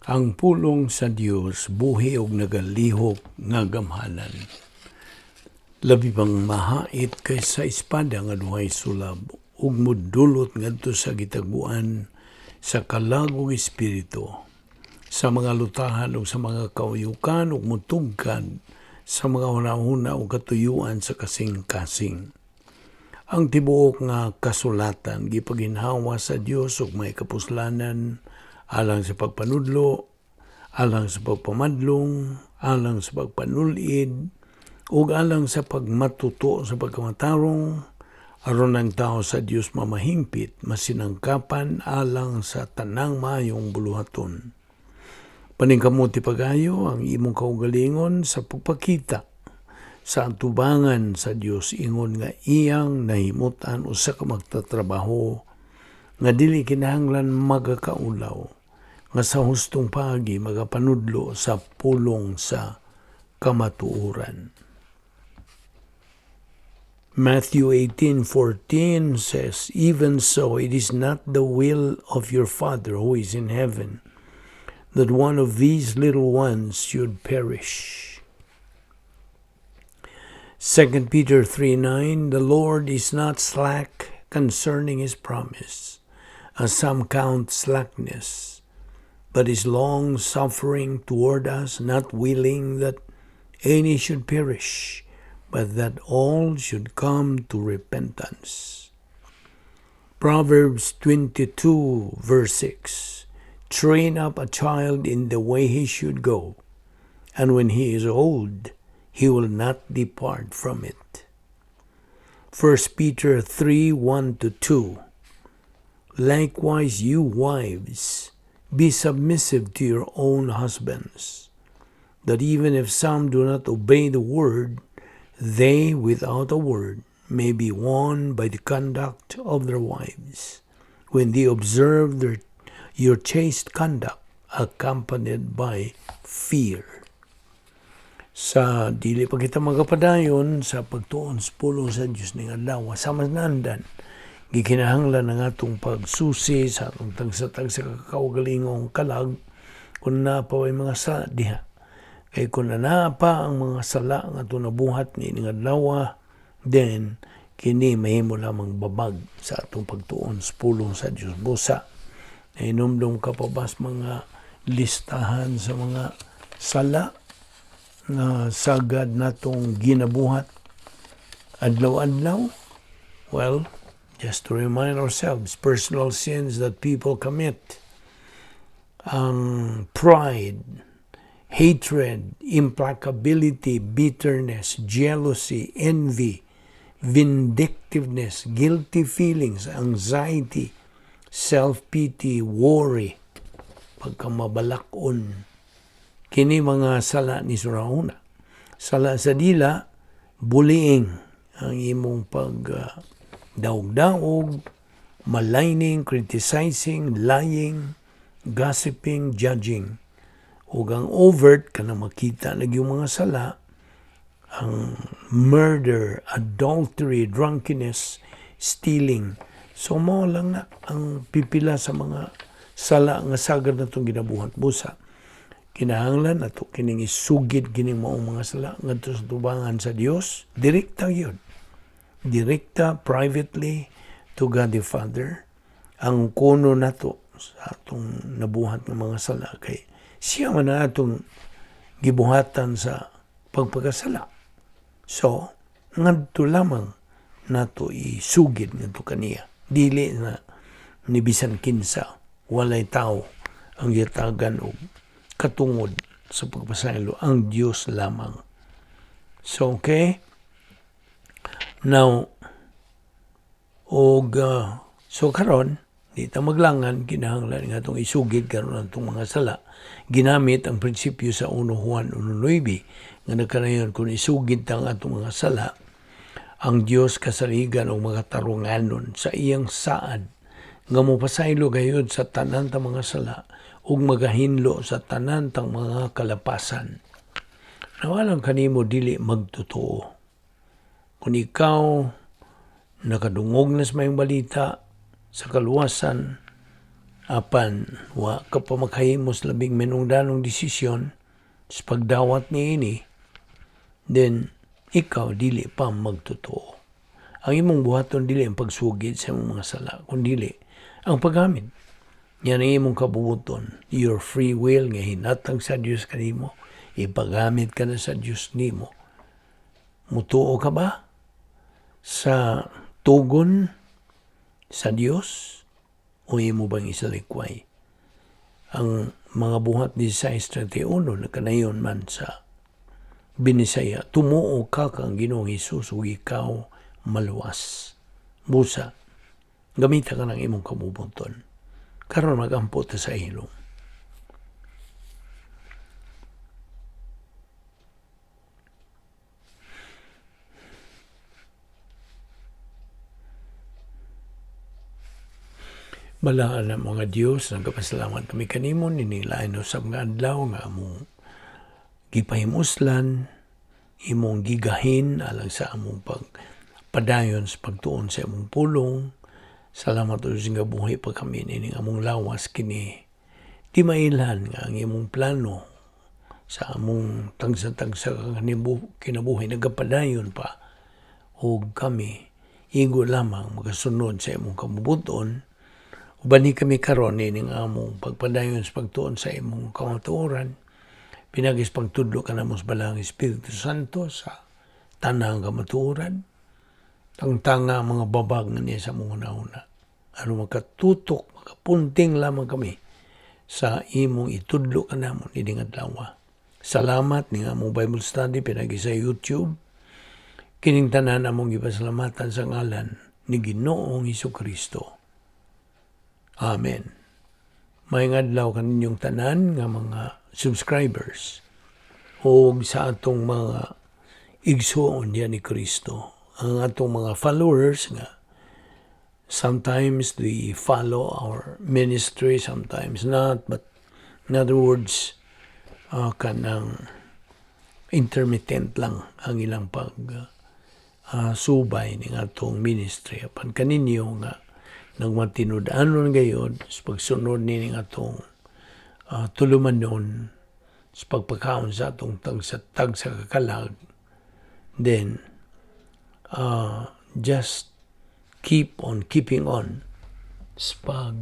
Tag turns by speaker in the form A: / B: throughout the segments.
A: Ang pulong sa Dios buhi ug nagalihok nga gamhanan. Labi pang mahait kaysa espada nga duhay sulab ug mudulot ngadto sa gitagbuan sa kalag ug espiritu, sa mga lutahan ug sa mga kauyukan, ug mutugkad sa mga hunahuna ug katuyuan sa kasing-kasing. Ang tibuok nga kasulatan gipaginhawa sa Dios ug may kapuslanan alang sa pagpanudlo, alang sa pagpamadlong, alang sa pagpanulid, ug alang sa pagmatuto sa pagkamatarong, aron ang tao sa Dios mamahingpit, masinangkapan alang sa tanang maayong buluhaton. Paningkamuti pag-ayo ang imong kaugalingon sa pagpakita sa atubangan sa Dios ingon nga iyang nahimutan usa ka magtatrabaho nga dili kinahanglan magakaulaw, nga sa hustong paagi magapanudlo sa pulong sa kamatuoran. Matthew 18:14 says, "Even so, it is not the will of your Father who is in heaven that one of these little ones should perish." 2 Peter 3:9, "The Lord is not slack concerning his promise, as some count slackness, but is long suffering toward us, not willing that any should perish, but that all should come to repentance." Proverbs 22, verse 6, "Train up a child in the way he should go, and when he is old, he will not depart from it." 1 Peter 3, 1 to 2, "Likewise, you wives, be submissive to your own husbands, that even if some do not obey the word, they, without a word, may be won by the conduct of their wives, when they observe your chaste conduct accompanied by fear." Sa dili pa kita magapadayon sa pagtuon sa pulong sa Dios ning adlaw, sa mas naandan, gikinahanglan ang atong pagsusi sa atong tagsa-tagsa ka kaugalingong kalag kung naa pa may mga sala diha. Kay kung naa pa ang mga sala nga atong nabuhat ni ning adlaw, then kini mahimo lamang babag sa atong pagtuon sa pulong sa Dios. Busa, nahinumdum ka pa ba sa mga listahan sa mga sala nga sagad natong ginabuhat adlaw-adlaw? Well, just to remind ourselves, personal sins that people commit: ang pride, hatred, implacability, bitterness, jealousy, envy, vindictiveness, guilty feelings, anxiety, self-pity, worry, pagkamabalakon. Kini mga sala ni Surauna. Sala sa dila, bullying, ang imong pag daog-daog, maligning, criticizing, lying, gossiping, judging. Ug ang overt, kana makita na yung mga sala, ang murder, adultery, drunkenness, stealing. So mao lang na ang pipila sa mga sala nga sagad natong ginabuhat. Busa, kinahanglan ato kining isugid kining maong mga sala ngadto sa tubangan sa Dios. Direkta yun. Direkta, privately, to God the Father. Ang kuno nato sa atong nabuhat ng mga sala kay siya man na atong gibuhatan sa pagpakasala. So, ngadto lamang nato isugid ngadto kaniya. Dili na ni bisan kinsa, walay tao ang gitagan og katungod sa pagpasaylo, ang Dios lamang. So, okay? Now, og so karon di ta maglangan, kinahanglan nga atong isugid karon atong mga sala ginamit ang prinsipyo sa 1 Juan 1:9 nga nagkanayon kung isugid ta ang atong mga sala, ang Dios kasaligan og makatarunganon sa iyang saad nga mopasaylo gayud sa tanan ta mga sala ug magahinlo sa tanan tang mga kalapasan. Nawalang kanimo dili magtotoo. Kung ikaw nakadungog na sa mayong balita sa kaluwasan, Apan wa ka pa makahimo sa labing minungdanong desisyon sa pagdawat niini, then ikaw dili pa magtotoo. Ang imong buhaton dili ang pagsugid sa imong mga sala, kundili ang paggamit. Yan ang imong kabubuton. Your free will nga hinatag sa Dios kanimo, ipagamit ka na sa Dios nimo. Mutuo ka ba sa tugon sa Dios o imo bang isalikway? Ang mga Buhat 16:31 nakanayon man sa Binisaya, tumuo ka kang Ginoong Hesus ug ikaw maluwas. Busa, gamita ka ng imong kabubuton. Karon magampo ta sa hilom. Balaan ang mga Dios, nagapasalamat kami kanimo nining lain usab nga adlaw nga among gipahimuslan, imong gigahin alang sa among pagpadayon sa pagtuon sa imong pulong. Salamat o Diyos nga buhi pa kami nining among lawas kini. Di mailhan nga ang imong plano sa among tagsa-tagsa kinabuhi nagapadayon pa og kami igo lamang makasunod sa imong kabubuton. Uban kami karon nining among pagpadayon sa pagtuon sa imong kamatuoran. Pinagis pagtudlo ka namo sa Balaang Espiritu Santo sa tanang kamatuoran. Tangtanga ang mga babag nga niya sa among una-una. Aron makatutok, makapunting lamang kami sa imong itudlo ka namo nining adlaw. Salamat ning among Bible study pinagi sa YouTube. Kining tanan among gipasalamatan sa ngalan ni Ginoong Hesukristo. Amen. Maayong adlaw kaninyong tanan nga mga subscribers o sa atong mga igsuon diyan ni Kristo. Ang atong mga followers nga sometimes they follow our ministry, sometimes not, but in other words, kanang intermittent lang ang ilang pag subay ning atong ministry. Apan kaninyo nga nagmatinud-anon gayod sa pagsunod nining atong tulumanon sa pagpakaon sa atong tagsa kakalag, then just keep on keeping on sa pag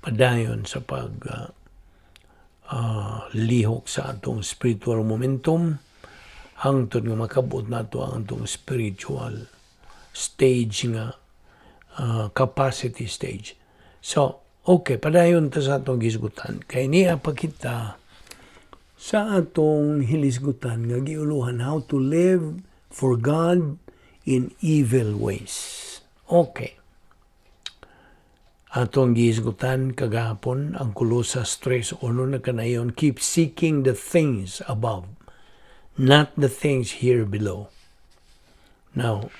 A: padayon sa pag lihok sa atong spiritual momentum hangtod nga makabot nato ang atong spiritual stage nga capacity stage. So, okay, padayon ta sa atong gisgutan. Kay niya pa kita sa atong hilisgutan nga giuluhan how to live for God in evil ways. Okay. Atong gihisgutan kagahapon ang Kolosas 3:1 na kanayon, keep seeking the things above, not the things here below. Now,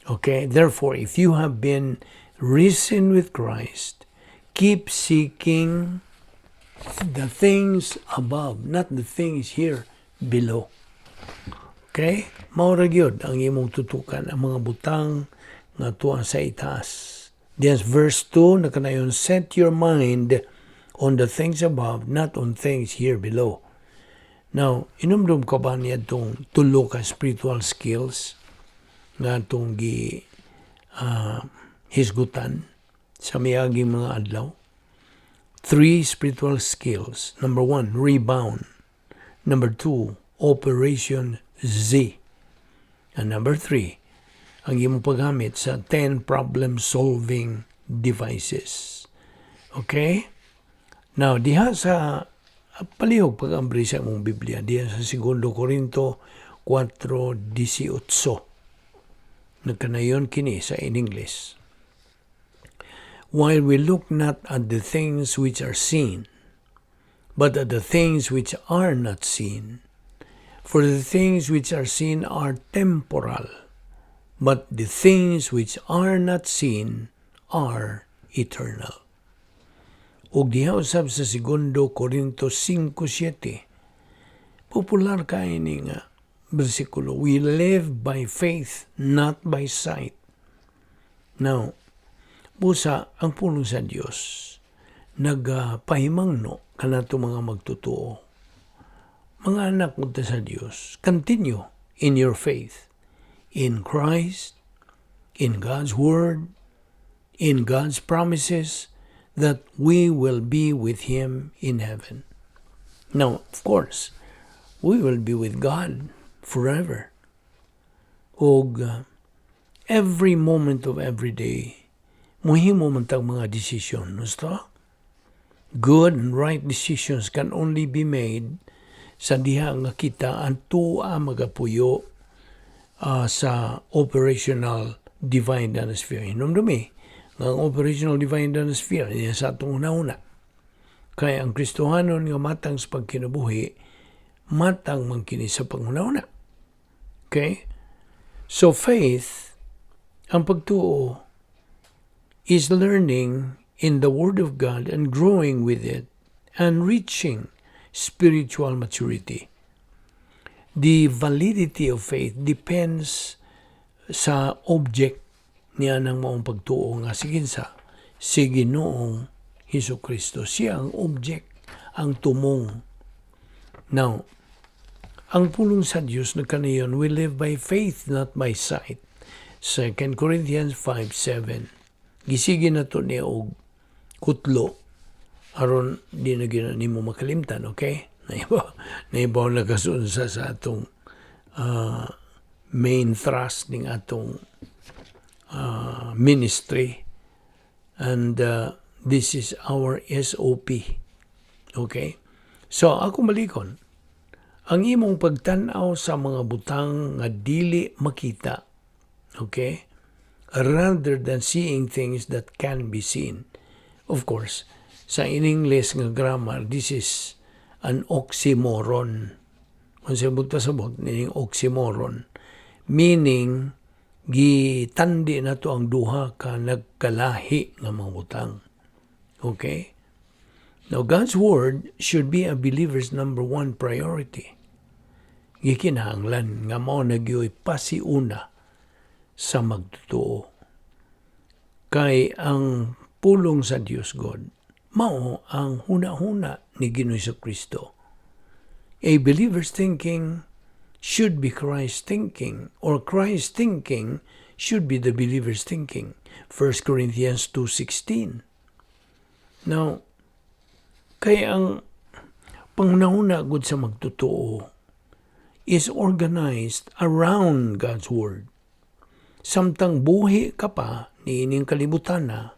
A: okay, therefore, if you have been risen with Christ, keep seeking the things above, not the things here below. Okay? Mao ra gyud ang imong tutukan ang mga butang nga tuwa sa itaas. Diyan verse 2 nakanayon, set your mind on the things above, not on things here below. Now, inumdum ka ba niya itong tulo ka spiritual skills nga itong gi hisgutan sa miaging mga adlaw? 3 spiritual skills. Number 1, rebound. Number 2, Operation Z. And number 3, ang imong paggamit sa 10 problem-solving devices. Okay? Now, diha sa palihog pag-ambri sa imong Biblia, diha sa 2 Korinto 4:18. Nagkanayon kini sa in English. While we look not at the things which are seen, but at the things which are not seen. For the things which are seen are temporal, but the things which are not seen are eternal. Ug diha usab sa 2 Korinto 5:7, popular kay ni nga bersikulo, we live by faith, not by sight. Now, busa ang pulong sa Dios, Nagpahimangno kanato mga magtotoo. Mga anak unta sa Dios, continue in your faith in Christ, in God's Word, in God's promises that we will be with Him in heaven. Now, of course, we will be with God forever. Og every moment of every day, muhimo man tag mga desisyon. Gusto? Good and right decisions can only be made sa diha nga kita ang tuwa magapuyo sa operational divine sphere. Hinumdumi nga ang operational divine sphere niya sa atong una-una. Kaya ang Kristohanon nga matang sa pagkinabuhi, matang man kini sa panghuna-una. Okay? So faith, ang pagtuo, is learning in the Word of God and growing with it and reaching spiritual maturity. The validity of faith depends sa object niya ng maong pagtuo nga si kinsa, si Ginoong Hesus Kristo. Siya ang object, ang tumong. Now, ang pulong sa Dios nagkanayon, we live by faith, not by sight. 2 Corinthians 5:7. Gisige na to niya og kutlo aron di na gyud nimo makalimtan, okay? Naibaw na kasunsa sa atong main thrust ning atong ministry and this is our SOP. Okay? So ako malikon ang imong pagtan-aw sa mga butang nga dili makita. Okay? Rather than seeing things that can be seen. Of course, sa in English nga grammar, this is an oxymoron. Kung sa pasabot, nining oxymoron. Meaning, gitandi na to ang duha ka nagkalahi nga mga butang. Okay? Now, God's Word should be a believer's number one priority. Gikinahanglan nga mao na gyoy pasiuna sa magtotoo. Kay ang pulong sa Dios God, mao ang huna-huna ni Ginoo Kristo. A believer's thinking should be Christ's thinking, or Christ's thinking should be the believer's thinking. 1 Corinthians 2:16. Now, kay ang panghuna-huna gud sa magtotoo is organized around God's Word. Samtang buhi ka pa niining kalibutan na,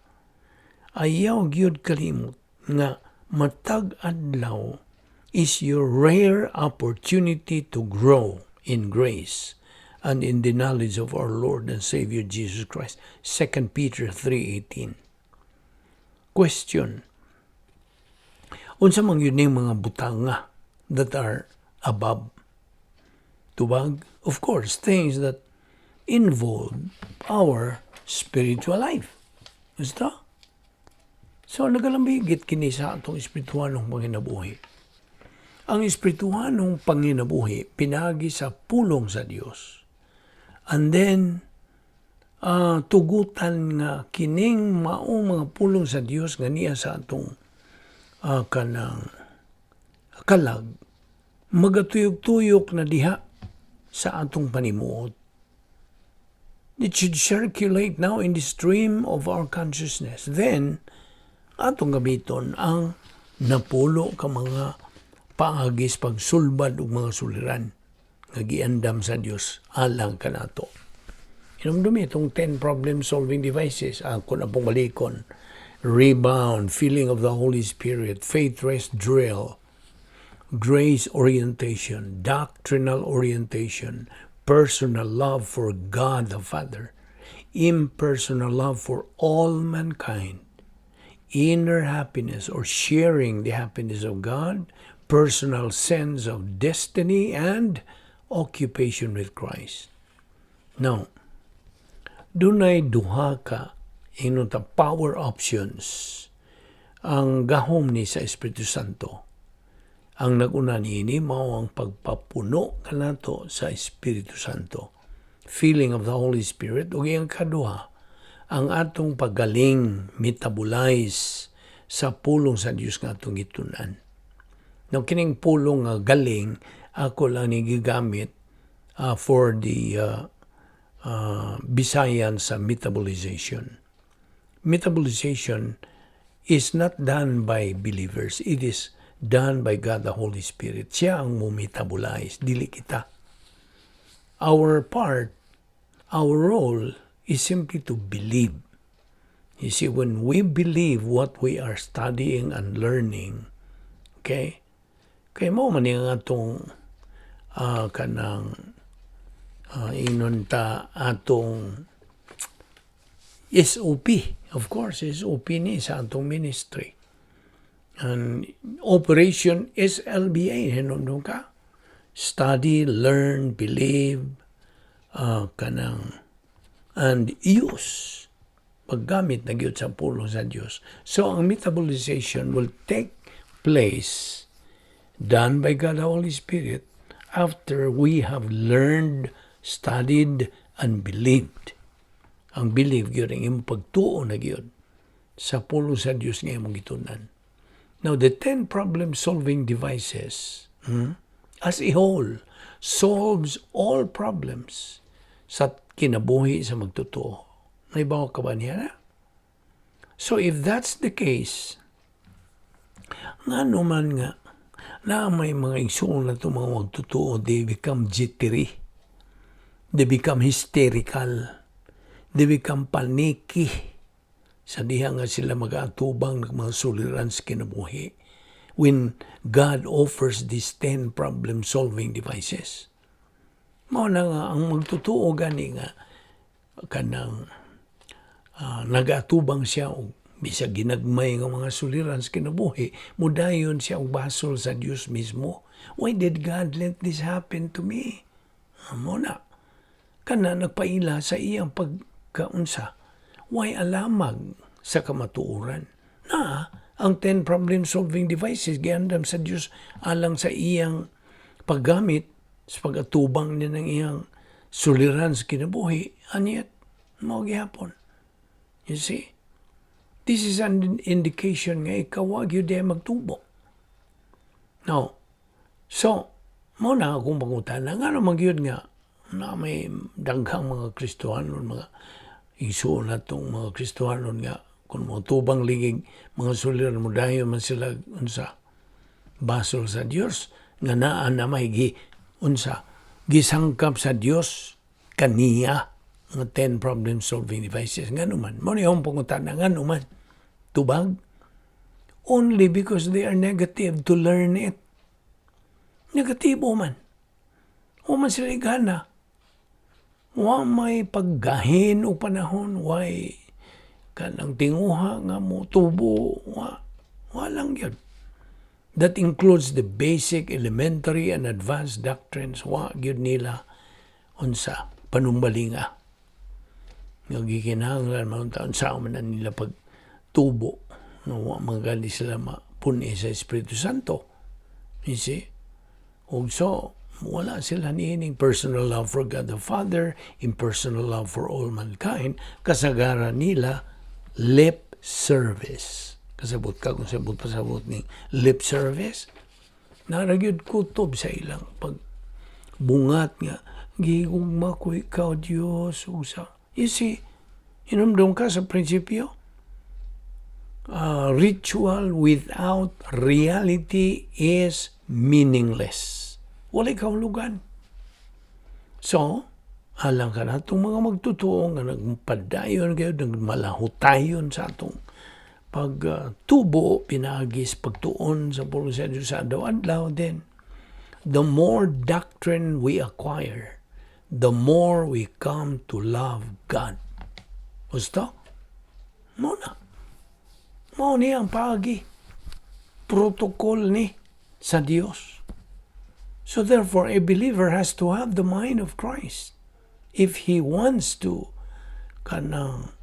A: ayaw gyud kalimot nga matag adlaw is your rare opportunity to grow in grace and in the knowledge of our Lord and Savior Jesus Christ. 2 Peter 3:18. Question. Unsa man gyud ning mga butanga that are above? Tubag? Of course, things that involve our spiritual life. Basta? So, nagalambigit kini sa atong espirituhanong panginabuhi. Ang espirituhanong panginabuhi, pinagi sa pulong sa Dios. And then, tugutan nga kining maong mga pulong sa Dios nga niya sa atong kanang kalag magatuyok-tuyok na diha sa atong panimuot. It should circulate now in the stream of our consciousness. Then, atong gamiton ang napulo ka mga paagis pagsulbad og mga suliran nga giandam sa Dios alang kanato. Hinumdumi itong 10 problem-solving devices. Ako na pong malikon. Rebound, filling of the Holy Spirit, faith rest drill, grace orientation, doctrinal orientation, personal love for God the Father, impersonal love for all mankind, inner happiness or sharing the happiness of God, personal sense of destiny, and occupation with Christ. Now, dunay duha ka ingon ta power options ang gahom ni sa Espiritu Santo. Ang naguna niini mao ang pagpapuno kanato sa Espiritu Santo. Filling of the Holy Spirit. Ug iyang kaduha, ang atong paggaling metabolize sa pulong sa Dios nga atong gitun-an. Now, kining pulong nga galing, ako lang ni gigamit for the Bisayan sa metabolization. Metabolization is not done by believers. It is done by God the Holy Spirit. Siya ang mo-metabolize, dili kita. Our part, our role is simply to believe. You see, when we believe what we are studying and learning, okay, kay mao man nga atong kanang ingnon ta atong SOP. Of course, SOP ni sa atong ministry. And Operation SLBA, hinumdum ka? Study, learn, believe, kanang, and use. Paggamit na gyud sa pulong sa Dios. So, ang metabolization will take place done by God the Holy Spirit after we have learned, studied, and believed. Ang believe gyud ang imong pagtuo na gyud sa pulong sa Dios nga imong gitun-an. Now, the 10 problem-solving devices, as a whole, solves all problems sa kinabuhi sa magtotoo. Naibaw ka ba niya na? So, if that's the case, ngano man nga, na may mga igsuon na itong mga magtotoo, they become jittery. They become hysterical. They become panicky sa diha nga sila mag-atubang ng mga suliran sa kinabuhi when God offers these 10 problem-solving devices. Mao na nga ang magtotoo gani nga kanang nag-atubang siya og bisag ginagmay nga mga suliran sa kinabuhi, mudayon siya og basol sa Dios mismo. "Why did God let this happen to me?" Mao na. Kana nagpaila sa iyang pagkaunsa. Way alamag sa kamatuoran? Na ang 10 problem-solving devices giandam sa Dios alang sa iyang paggamit sa pag-atubang niya ng iyang suliran sa kinabuhi, and yet, mao gihapon. You see? This is an indication nga ikaw wa gyud diay magtubo. Now, so, mao na akong pangutana, ngano man gyud nga na may daghang mga Kristohanon, mga igsuon natong mga Kristohanon nga kung motubang ligig mga suliran mo, dayon man sila unsa, basol sa Dios nga naa na may gi unsa, gisangkap sa Dios kaniya nga 10 problem solving devices? Ngano man? Mao ni akong pangutana, ngano man? Tubag only because they are negative to learn it. Negatibo man. Wa man sila gana. Wa may paggahin o panahon, way kanang tinguha nga mo tubo, wa lang gyud. That includes the basic, elementary, and advanced doctrines. Wa gyud nila unsa, panumbalinga. Nga gikinahanglan man unsa man na nila pagtubo nga wa man gani sila mapuni sa Espiritu Santo. You see? Ug so, wala sila niining personal love for God the Father, impersonal love for all mankind. Kasagaran nila, lip service. Kasabot ka kung sabot pasabot ni lip service? Naa ra gyud kutob sa ilang pag bungat nga gihigugma ko ikaw, Dios, ug sa. You see, hinumdum ka sa prinsipyo, ritual without reality is meaningless. Walay kahulugan. So, alang ka na itong mga magtotoo nga nagpadayon kayo, nagmalahutayon sa atong pagtubo, pinaagi sa pagtuon sa pulong sa Diyos sa adlaw-adlaw, then the more doctrine we acquire, the more we come to love God. Gusto? Mao na. Mao ni ang paagi. Protocol ni sa Dios. So therefore, a believer has to have the mind of Christ if he wants to kanang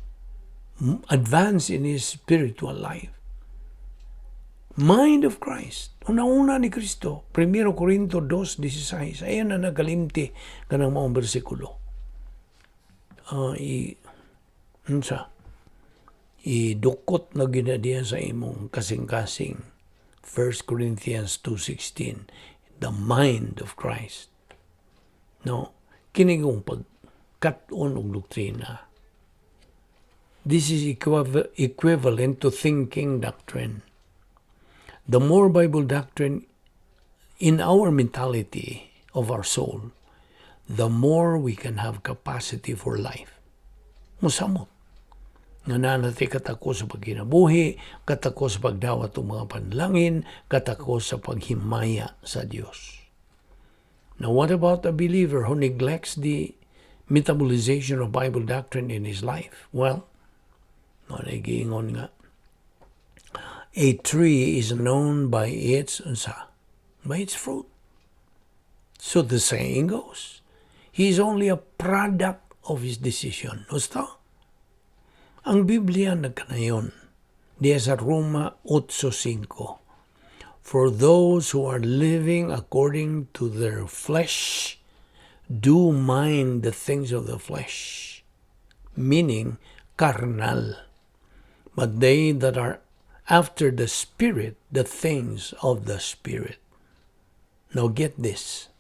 A: advance in his spiritual life. Mind of Christ. Una-una ni Kristo. 1 Corinto 2:16. Ayan na nagalimti kanang maong bersikulo. I, unsa? Idukot na gyud na diya sa imong kasing-kasing. 1 Corinthians 2:16, the mind of Christ. No, kini kung pagkat-on og doktrina. This is equivalent to thinking doctrine. The more Bible doctrine in our mentality of our soul, the more we can have capacity for life. Musamot nga naa natay katako sa pagkinabuhi, katako sa pagdawat ng mga panalangin, katako sa paghimaya sa Dios. Now, what about a believer who neglects the metabolization of Bible doctrine in his life? Well, mao giingon nga, a tree is known by its unsa? By its fruit. So the saying goes, he is only a product of his decision. Gusto? Ang Biblia nagkanayon diya sa Roma 8:5. "For those who are living according to their flesh do mind the things of the flesh," meaning carnal. "But they that are after the Spirit, the things of the Spirit." Now get this.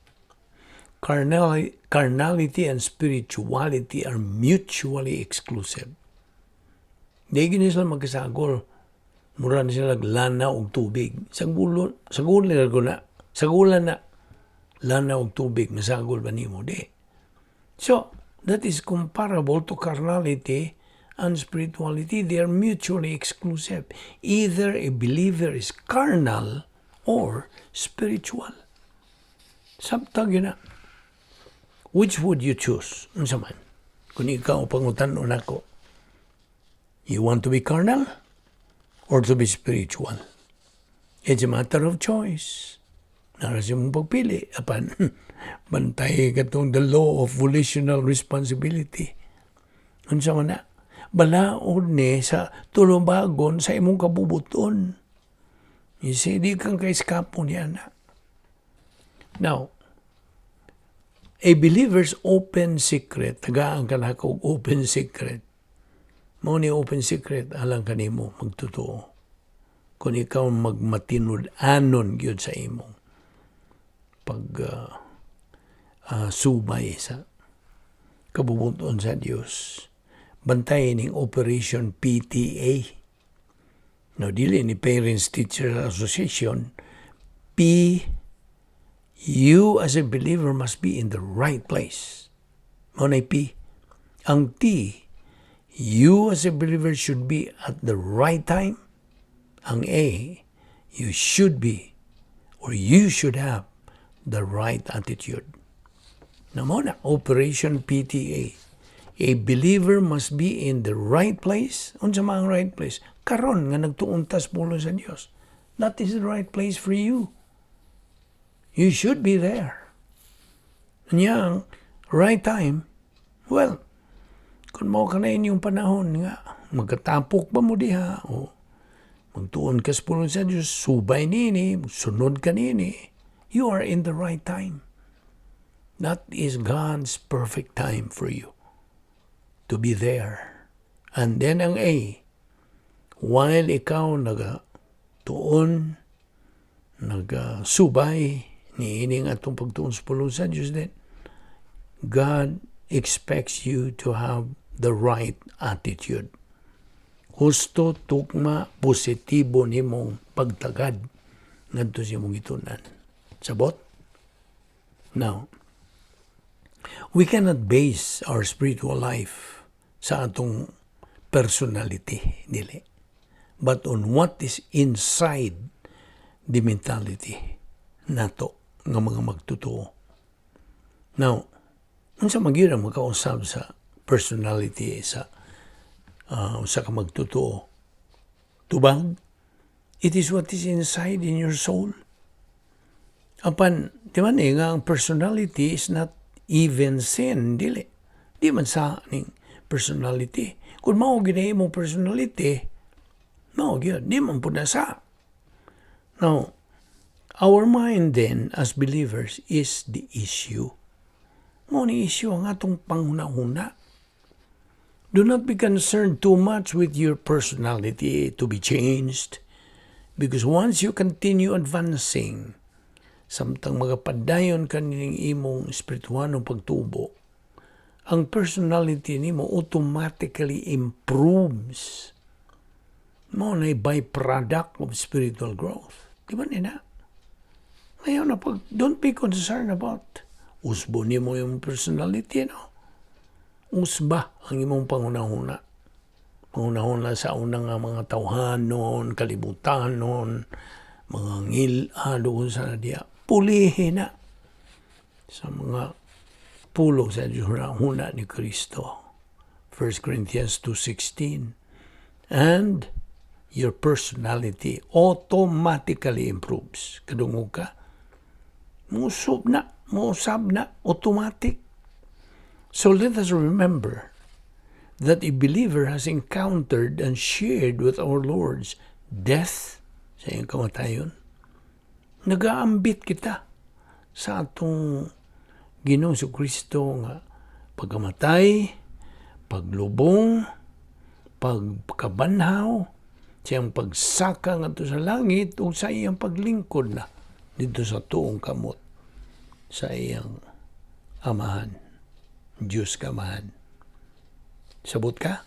A: Carnality and spirituality are mutually exclusive. Di gyud sila magkasagol. Mura na sila lana og tubig. Sagulo, sagol nila ko na. Sagulan na. Lana og tubig, masagol ba nimo? Di. So, that is comparable to carnality and spirituality. They are mutually exclusive. Either a believer is carnal or spiritual. Sabtag gyud na. Which would you choose? Unsa man? Kung ikaw pangutan-on nako, you want to be carnal or to be spiritual? It's a matter of choice. Naa sa imong pagpili. Apan, bantay katong the law of volitional responsibility. Unsa man na? Balaod ni sa tulubagon sa imong kabubuton. You see, di kang kaiskapo niya na. Now, a believer's open secret, tagaan ka na og open secret. Mao ni open secret alang kanimo magtotoo. Kung ikaw magmatinud-anon gyud sa imong pag subay sa kabubuton sa Dios. Bantay ning Operation PTA. No, dili ni Parents Teacher Association. P, you as a believer must be in the right place. Mao na P. Ang T, you as a believer should be at the right time. Ang A, you should be or you should have the right attitude. Na mao na, Operation PTA. A believer must be in the right place. Unsa man ang right place? Karon nga nagtuon ta sa pulong sa Dios. That is the right place for you. You should be there. Nya ang right time, well, kung mao ka na inyong panahon nga, magkatapok ba mo diha o magtuon ka sa pulong sa Diyos, subay nini, sunod ka nini, you are in the right time. That is God's perfect time for you to be there. And then ang A, while ikaw naga tuon, nagasubay, niining atong pagtuon sa pulong sa Diyos din, God expects you to have the right attitude. Husto, tukma, positibo nimong pagtagad ngadto sa imong gitun-an. Sabot? Now, we cannot base our spiritual life sa atong personality, dili. But on what is inside the mentality nato nga mga magtotoo. Now, unsa man gyud ang makausab sa personality sa usa ka magtotoo? Tubag, it is what is inside in your soul. Apan, di man eh, nga ang personality is not even sin, dili. Di man sa ning personality. Kung mao gyud imong personality, mao gyud, di man pud na sa. Now, our mind then as believers is the issue. Mao ni issue ang atong panghuna-huna. Do not be concerned too much with your personality to be changed because once you continue advancing, samtang magapadayon ka nining imong espirituhanong pagtubo, ang personality nimo automatically improves. Mao na byproduct of spiritual growth. Di ba nina? Ngayon, na pag, don't be concerned about usbo nimo yung personality, no? Usba ang imong panghunahuna. Panghunahuna sa unang nga mga tawhanon, kalibutanon, mga ngil-ad doon sa diya. Pulihin na sa mga pulong sa Diyos huna ni Kristo. 1 Corinthians 2:16. And your personality automatically improves. Kadungog ka? Musob na, muusab na, automatic. So let us remember that a believer has encountered and shared with our Lord's death sa iyang kamatayon. Nagaambit kita sa atong Ginoong Kristo nga pagkamatay, paglubong, pagkabanhaw, siyang pagsaka ngadto sa langit ug sa iyang paglingkod na dito sa tuong kamot sa iyang Amahan. Diyos Kamahan. Sabot ka?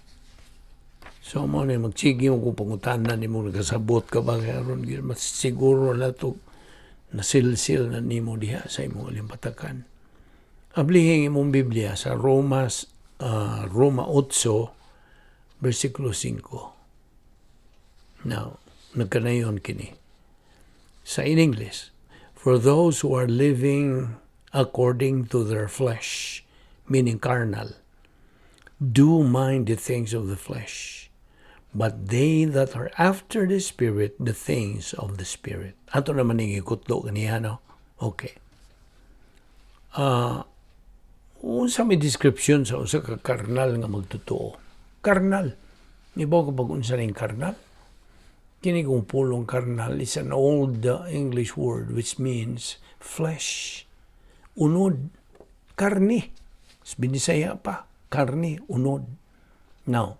A: So mo na magsige mo kung pangutana nimo, nagkasabot ka ba, kaya aron mas siguro na to nasilsil na nimo diha sa imong alimpatakan. Ablihin imong Biblia sa Roma 8 versikulo 5. Now, nagkanayon kini. Sa in English, "For those who are living according to their flesh," meaning carnal, "do mind the things of the flesh, but they that are after the Spirit, the things of the Spirit." Ato naman ning ikutlo kaniya, no? Okay. Unsa may description sa usa ka karnal nga magtotoo? Karnal. Ibaw ka pag unsa ning karnal? Kini kong pulong karnal is an old English word which means flesh. Unod. Karni. Binisaya pa. Karni, unod. Now,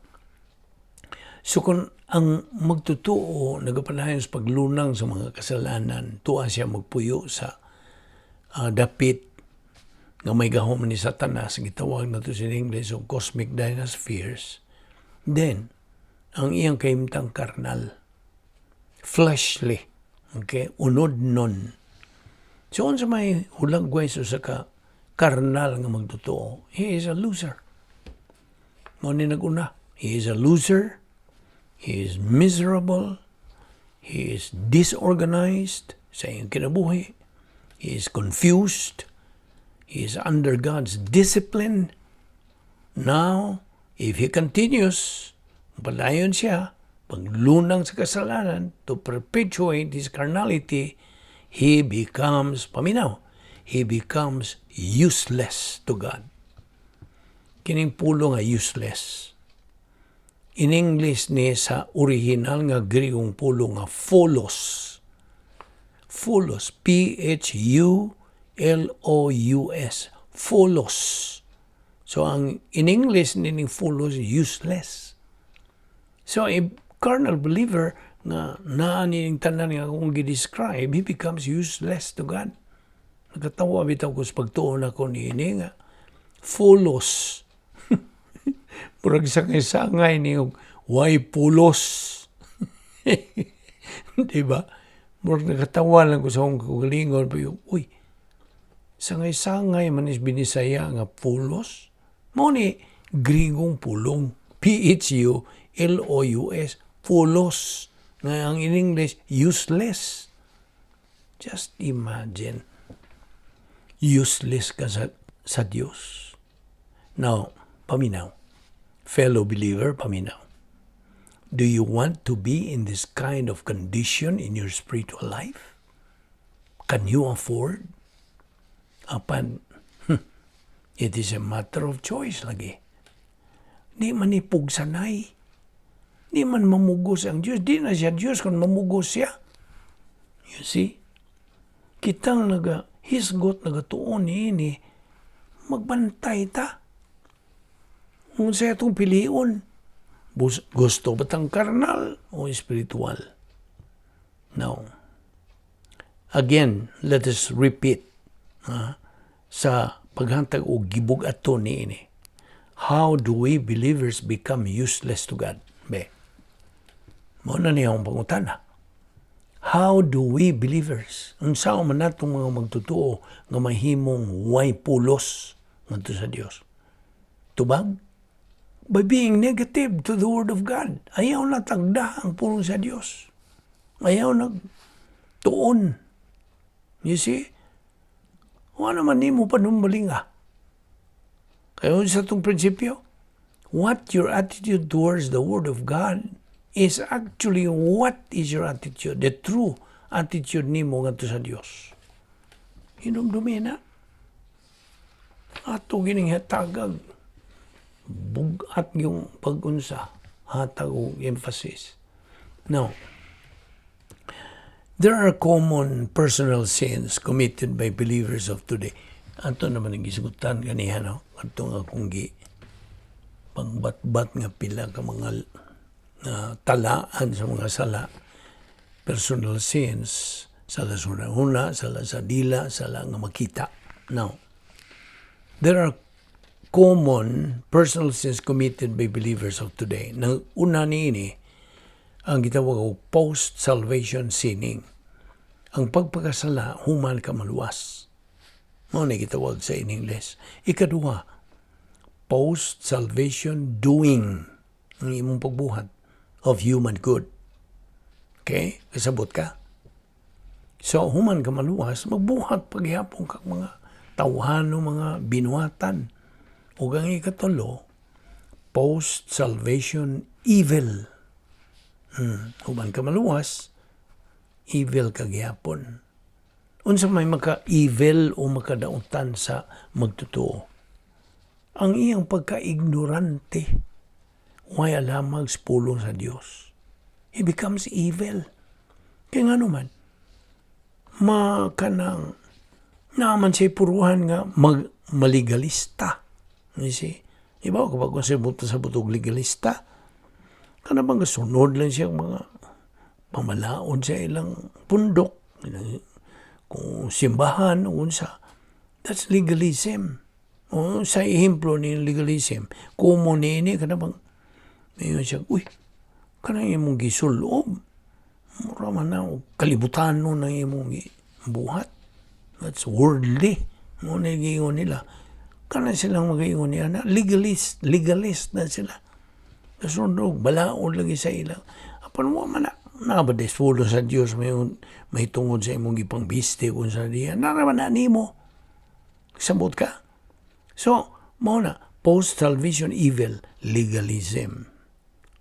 A: so kung ang magtotoo nagapadayon sa paglunang sa mga kasalanan, tuwa siya magpuyo sa dapit nga may gahom ni Satanas, gitawag na to sa English o cosmic dynaspheres, then, ang iyang kahimtang karnal, fleshly, okay, unod nun. So, unsa may hulagway sa ka karnal nga magtotoo, he is a loser. Mao ni nag-una. He is a loser. He is miserable. He is disorganized sa iyang kinabuhi. He is confused. He is under God's discipline. Now, if he continues, padayon siya, paglunang sa kasalanan, to perpetuate his carnality, he becomes, paminaw, he becomes useless to God. Kining pulo nga useless. In English ni sa original nga Griegong pulo nga phulos. Phulos, Phulos, phulos. So ang in English nining phulos, useless. So a carnal believer nga naa nining tanan nga akong gi-describe, he becomes useless to God. Nagkatawa bitaw ko sa pagtuon ako niini nga phulos. Murag sangay-sangay ni why pulos. Di ba? Murag nakatawa lang ko sa akong kaugalingon. Pero, uy, sangay-sangay man is Binisaya nga pulos. Mao ni Grigong pulong. Phulos. Phulos. Nga ang in English, useless. Just imagine. Useless ka sa Dios. Now, paminaw. Fellow believer, paminaw. Do you want to be in this kind of condition in your spiritual life? Can you afford? Apan, it is a matter of choice lagi. Di man ni pugsanay. Di man mamugos ang Diyos. Di na siya Diyos kung mamugos siya. You see? Kitang naga hisgot, nagatuon ni ini, magbantay ta. Kung sa atong pilion, gusto ba tang karnal o espiritual? No. Again, let us repeat sa paghatag og gibug-aton niini. How do we believers become useless to God? Be. Mao na niya ang pangutana. How do we believers, unsa man natong mga magtotoo nga mahimong way pulos ngadto sa Dios? Tubag? By being negative to the Word of God. Ayaw na tagda ang pulong sa Dios. Ayaw na tuon. You see? Wala naman nimo panumbalinga. Kaya sa itong prinsipyo, what your attitude towards the Word of God is actually what is your attitude, the true attitude nimo ngadto sa Dios. Hinumdumi na. Ato gining hatagag bugat yung pag-unsa, hatag og emphasis. Now, there are common personal sins committed by believers of today. Ato naman ang gisugutan ganiha, no? Ato nga kung gi pangbatbat nga pila ka mga talaan sa mga sala, personal sins, sala sa una, sala sa dila, sala nga makita. Now, there are common personal sins committed by believers of today. Nang una niini, ang gitawag og post-salvation sinning. Ang pagpakasala, human ka maluwas. Mao ni gitawag sa in English. Ikaduha, post-salvation doing, ang imong pagbuhat of human good. Okay? Kasabot ka? So, human ka maluwas, magbuhat paghihapon kag mga tawhano, mga binuhatan. Ug ang ikatulo, post-salvation evil. Human ka maluwas, evil ka gihapon. Unsa may maka-evil o makadautan sa magtotoo? Ang iyang pagka-ignorante, way alamag sa pulong sa Dios. He becomes evil. Kaya nga naman, makanang naman siya puruhan nga mag maligalista. You see? Iba kapag kung siya buto sa butog legalista, kana bang sunod lang siya mga pamalaod sa ilang pundok, kung simbahan o unsa. That's legalism. O sa ehemplo ni legalism, kumo ni ini kana bang mayon siya, "Uy, kanang imong gisulob, mura man na og kalibutanon na imong buhat. That's worldly." Mao na giingon nila. Kana silang magaingon niya na legalist, legalist na sila. Kasunod, balaod lagi sa ilang. Apan wa man na nabadespulo sa Dios may tungod sa imong gipangbiste kung sa diya. Naraman na nimo. Sabot ka? So, mao na, post-salvation evil, legalism.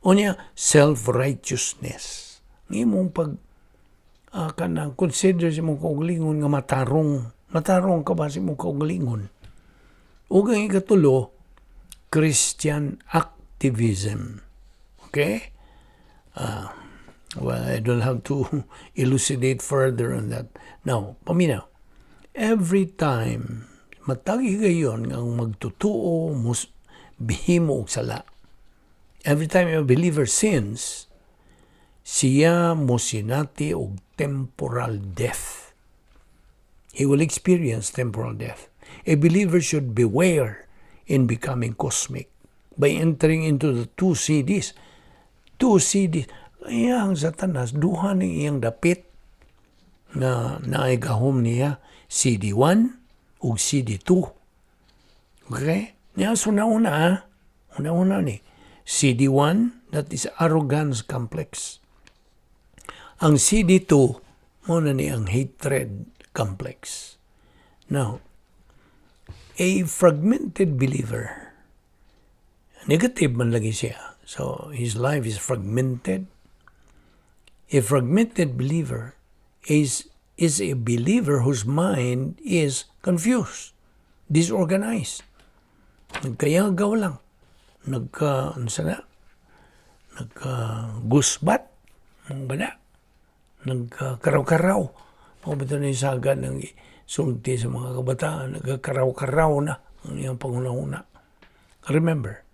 A: Unya, self-righteousness. Imong pag kanang consider sa imong kaugalingon nga matarong. Matarong ka ba sa imong kaugalingon? Ug ang ikatulo, Christian activism. Okay? Well, I don't have to elucidate further on that. Now, paminaw. Every time matag higayon nga ang magtotoo mus bihimo og sala. Every time a believer sins, siya mosinati og temporal death. He will experience temporal death. A believer should beware in becoming cosmic by entering into the two CDs. Two CDs. Iyang Satanas, duha ni iyang dapit nga naay gahom niya, CD1 ug CD2. Okay? Niya, so una-una, ah. Una-una ni. CD1, that is arrogance complex. Ang CD2, mao na ni ang hatred complex. Now, a fragmented believer, negative man lagi siya. So, his life is fragmented. A fragmented believer is a believer whose mind is confused, disorganized. Nagkayagaw lang. Nagka, ano sana? Nagka-gusbat. Mga bala. Nagkakaraw-karaw. Mga ba na yung saga ng sulti sa mga kabataan? Nagkakaraw-karaw na ang iyang panghuna-huna. Remember,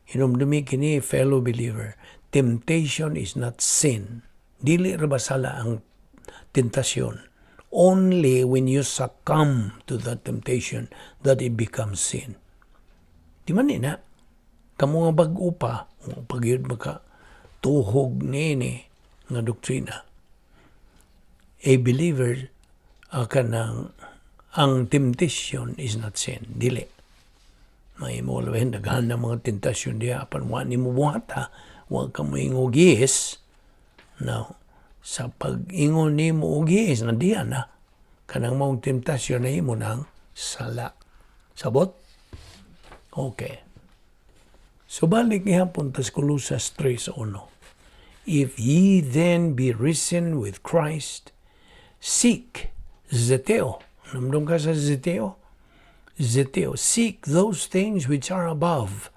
A: Hinumdumi kini, fellow believer, temptation is not sin. Dili ra ba sala ang tentasyon? Only when you succumb to the temptation that it becomes sin. Di man ni na. Kamo nga bag-o pa, pagyud maka tuhog niini nga doktrina. A believer, kanang ang temptation is not sin. Dili. May mo labahin, daghan ng mga tentasyon diha, apan wa nimo buhata, wa ka moingog yes. Now, sa pag-ingon nimo og yes, na diha na kanang maong tentasyon na imo nang sala. Sabot? Okay. So balik gihapon tas Colosas 3:1. "If ye then be risen with Christ, seek," zeteo. Namdong ka sa zeteo? Zeteo. "Seek those things which are above,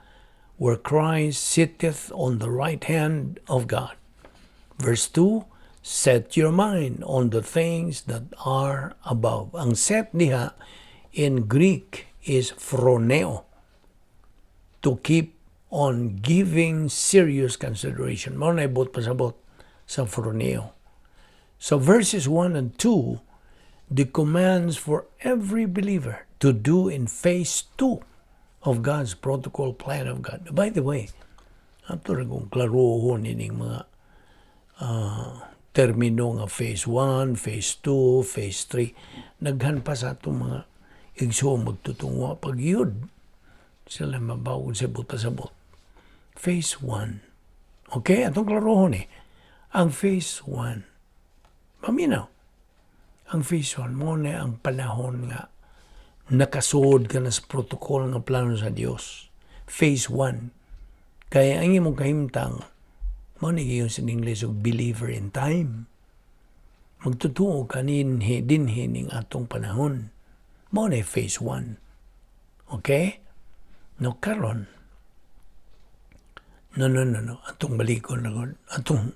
A: where Christ sitteth on the right hand of God." Verse 2, "Set your mind on the things that are above." Ang "set" diha in Greek is phroneo. To keep on giving serious consideration. Mao na ibot pasabot sa phroneo. So verses 1 and 2, the commands for every believer to do in phase 2 of God's protocol plan of God. By the way, ato ra kong klarohon ining mga termino nga phase 1, phase 2, phase 3. Naghan pa sa atong mga igsoon magtutungwa pag yun. Sila mabawon sa buta sa. Phase 1. Okay, atong klarohon eh. Ang phase 1. Paminaw. Ang phase 1 mao na ang panahon nga nakasuod ka na sa protocol nga plano sa Dios. Phase 1. Kaya ang imong kahimtang, mao ni giingon sa English og believer in time. Magtutuo ka ninhi dinhi ning atong panahon. Mao na phase 1. Okay? No karon, no, no, no, no. Atong balikon na gud. Atong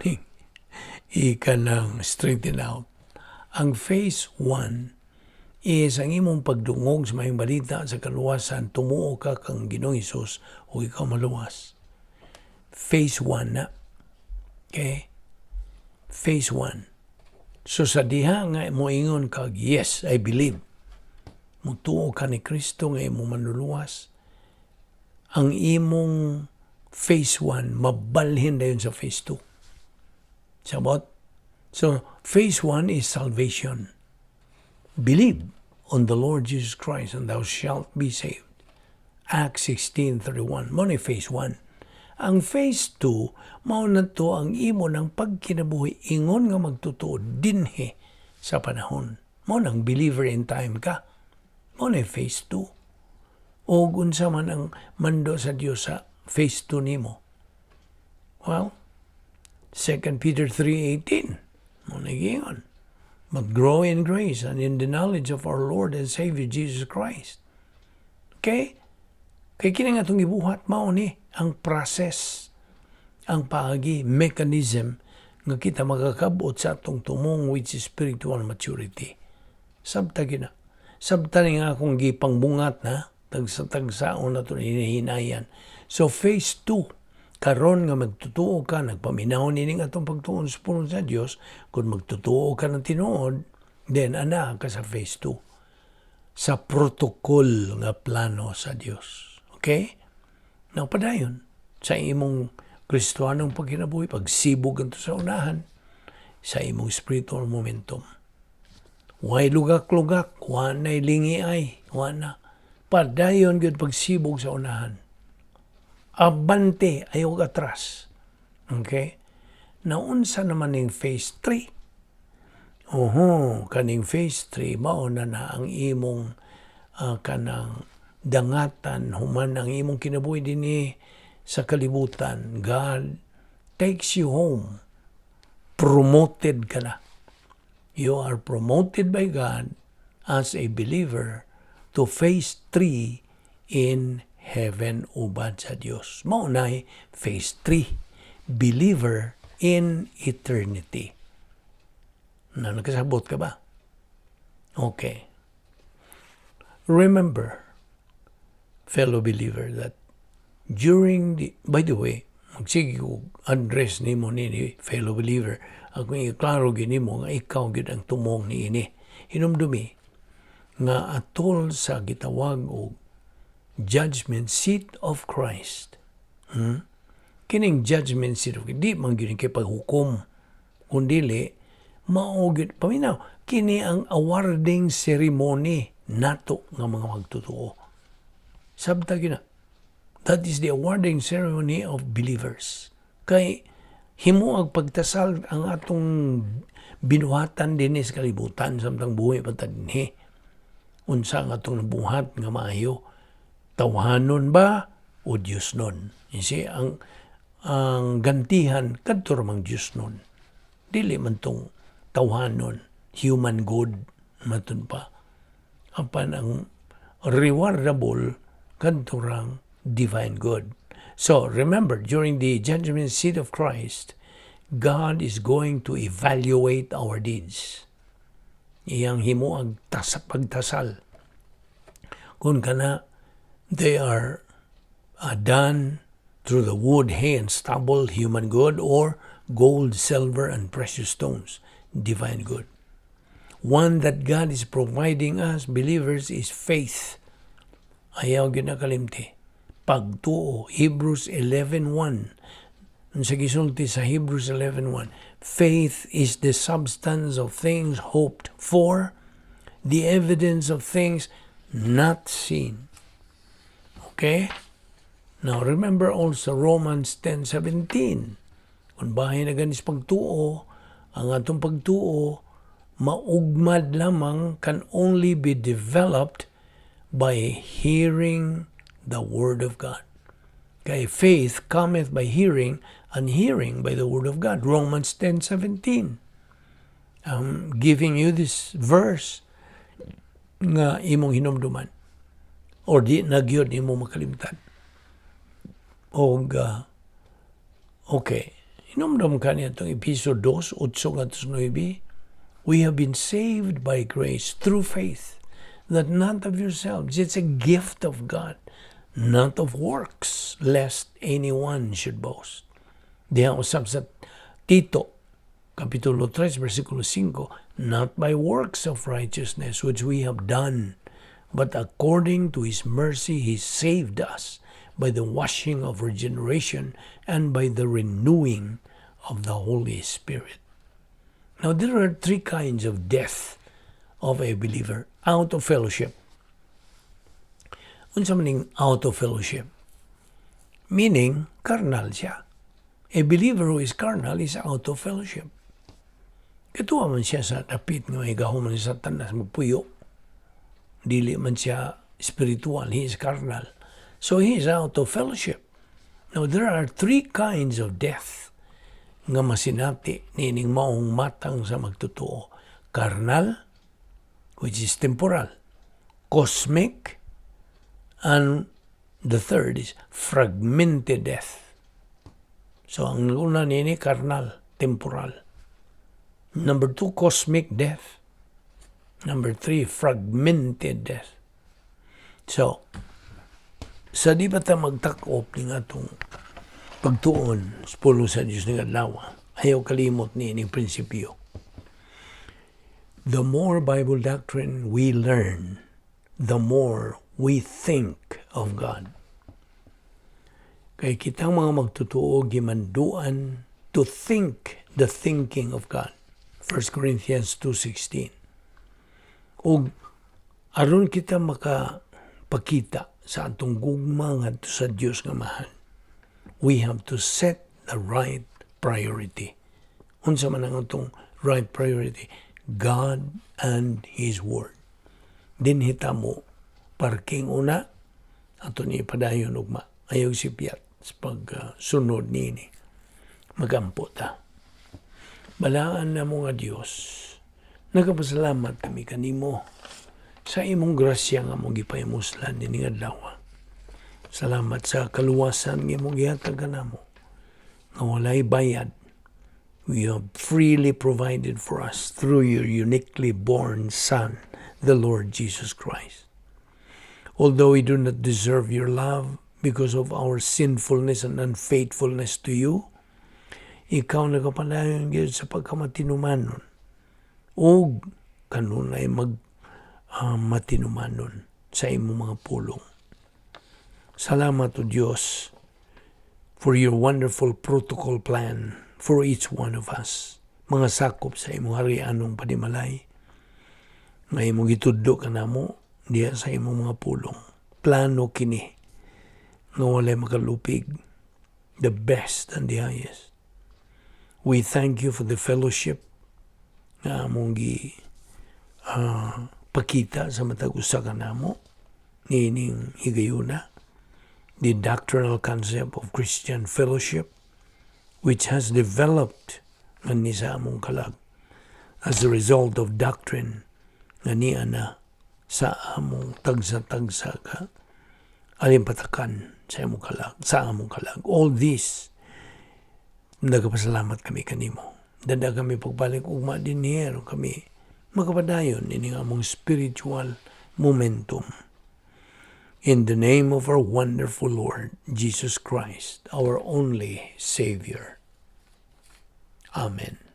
A: ning ika ng straighten out. Ang phase 1 is ang imong pagdungog sa maayong balita sa kaluwasan, tumuo ka kang Ginoong Hesus ug ikaw maluwas. Phase 1 na. Okay? Phase 1. So sa diha nga moingon kag, "Yes, I believe." Mutuo ka ni Kristo nga imong manluluwas. Ang imong phase 1 mabalhin dayon sa phase 2. Sabot? So, phase 1 is salvation. "Believe on the Lord Jesus Christ and thou shalt be saved." Acts 16:31. Mao ni phase 1. Ang phase 2, mao na to ang imo ng pagkinabuhi ingon nga magtutuo dinhi sa panahon. Mao nang believer in time ka. Mao na phase 2. O unsa man ang mando sa Dios sa phase 2 nimo? Well, 2 Peter 3:18. Mao na giingon. "But grow in grace and in the knowledge of our Lord and Savior Jesus Christ." Okay? Kay kini nga itong gibuhat mao ni ang process, ang paagi, mechanism nga kita makakabot sa atong tumong, which is spiritual maturity. Sabta gina. Sabta ni nga akong gipangbungat na, tagsa-tagsaon na ito hinahinayan. So phase 2, karon nga magtutuo ka, nagpaminaw nining atong pagtuon sa pulong sa Dios, kung magtutuo ka ng tinuod, then ana ka sa phase 2. Sa protocol nga plano sa Dios. Okay? Now, padayon sa imong Kristohanong pagkinabuhi, pagsibog anto sa unahan, sa imong spiritual momentum. Way lugak-lugak, wa na'y lingi ay, wa na. Padayon gyud pagsibog sa unahan. Abante, ayaw atras. Okay? Naunsa naman ning phase 3? Oho, kaning phase 3, mao na na ang imong kanang dangatan human ang imong kinabuhi dinhi sa kalibutan. God takes you home. Promoted ka na. You are promoted by God as a believer to phase 3 in heaven ubad sa Dios. Mao na phase 3, believer in eternity. Na nakasabot ka ba? Okay. Remember, fellow believer, that During the, by the way, magsige ko address nimo nini, fellow believer, akong iklaro gyud nimo nga ikaw gyud ang tumong niini. Hinumdumi nga atol sa gitawag og judgment seat of Christ. Kining judgment seat of Christ, di man gyud kay paghukom, kundili mao gyud, paminaw, kini ang awarding ceremony nato nga mga magtotoo. Sabta gyud na. That is the awarding ceremony of believers. Kay himuag pagtasal ang atong binuhatan dinhi sa kalibutan samtang buhi pa ta dinhi. Unsa ang atong nabuhat nga maayo? Tawhanon ba o Diyosnon? You see, ang gantihan kadto ra mang Diyosnon. Dili man tong tawhanon, human good matud pa. Apan ang rewardable kadto rang divine good. So remember, during the judgment seat of Christ, God is going to evaluate our deeds. Iyang himuag tas pagtasal. Kung kana, they are done through the wood, hay, and stubble, human good, or gold, silver, and precious stones, divine good. One that God is providing us, believers, is faith. Ayaw ginakalimti. Pagtuo, Hebrews 11:1. Sa gisulti sa Hebrews 11:1, "Faith is the substance of things hoped for, the evidence of things not seen." Okay? Now, remember also Romans 10:17. Kung bahin na ganis pagtuo, ang atong pagtuo, maugmad lamang, can only be developed by hearing the Word of God. Kay faith cometh by hearing, and hearing by the Word of God. Romans 10:17. I'm giving you this verse nga imong hinumduman or di na gyud imo makalimtan. Og okay, hinumdum ka niya itong Episo 2, 8 ngadto 9. "We have been saved by grace through faith, that not of yourselves. It's a gift of God, not of works, lest anyone should boast." Diha usab sa Tito, Kapitulo 3, versikulo 5, "Not by works of righteousness which we have done, but according to His mercy He saved us by the washing of regeneration and by the renewing of the Holy Spirit." Now, there are three kinds of death of a believer: out of fellowship. Unsa man ning out of fellowship? Meaning, carnal siya. A believer who is carnal is out of fellowship. Katuwa man siya sa dapit nga may gahom ni Satanas magpuyo. Dili man siya spiritual, he is carnal. So he is out of fellowship. Now, there are three kinds of death nga masinati niining maong matang sa magtotoo. Carnal, which is temporal. Cosmic, and the third is fragmented death. So, ang una nini, carnal, temporal. Number two, cosmic death. Number three, fragmented death. So, sa di ba ta magtakop ning atong pagtuon sa pulong sa Diyos ning adlaw, ayaw kalimot ni ining prinsipyo. The more Bible doctrine we learn, the more we think of God. Kay kitang mga magtotoo gimanduan to think the thinking of God. 1 Corinthians 2:16. Ug aron kita makapakita sa atong gugma ngadto sa Dios nga Amahan, we have to set the right priority. Unsa man ang atong right priority? God and His Word. Dinhi ta mo parking una, ato ni padayon ugma. Ayaw sipyat sa pagsunod niini. Magampo ta. Balaan namo nga Dios, nagapasalamat kami kanimo sa imong grasya nga among gipahimuslan nining adlaw. Salamat sa kaluwasan nga imong gihatag kanamo nga walay bayad. You have freely provided for us through your uniquely born Son, the Lord Jesus Christ. Although we do not deserve your love, Because of our sinfulness and unfaithfulness to you. Ikaw nagapadayon gyud sa pagkamatinumanon ug kanunay mag matinumanon sa imong mga pulong. Salamat, O Dios, for your wonderful protocol plan for each one of us. Mga sakop sa imong harianong panimalay. Nga imong gitudlo kanamo diha sa imong mga pulong. Plano kini nga walay makalupig. The best and the highest. We thank you for the fellowship nga among gi pakita sa matag usa kanamo niining higayuna, the doctrinal concept of Christian fellowship, which has developed nga ni sa among kalag as a result of doctrine nga niya na sa among tagsa-tagsa ka alimpatakan sa among kalag, sa among kalag. All this, nagapasalamat kami kanimo. Dada kami pagbalik ugma dinhi kami makapadayon ini among spiritual momentum. In the name of our wonderful Lord Jesus Christ, our only Savior. Amen.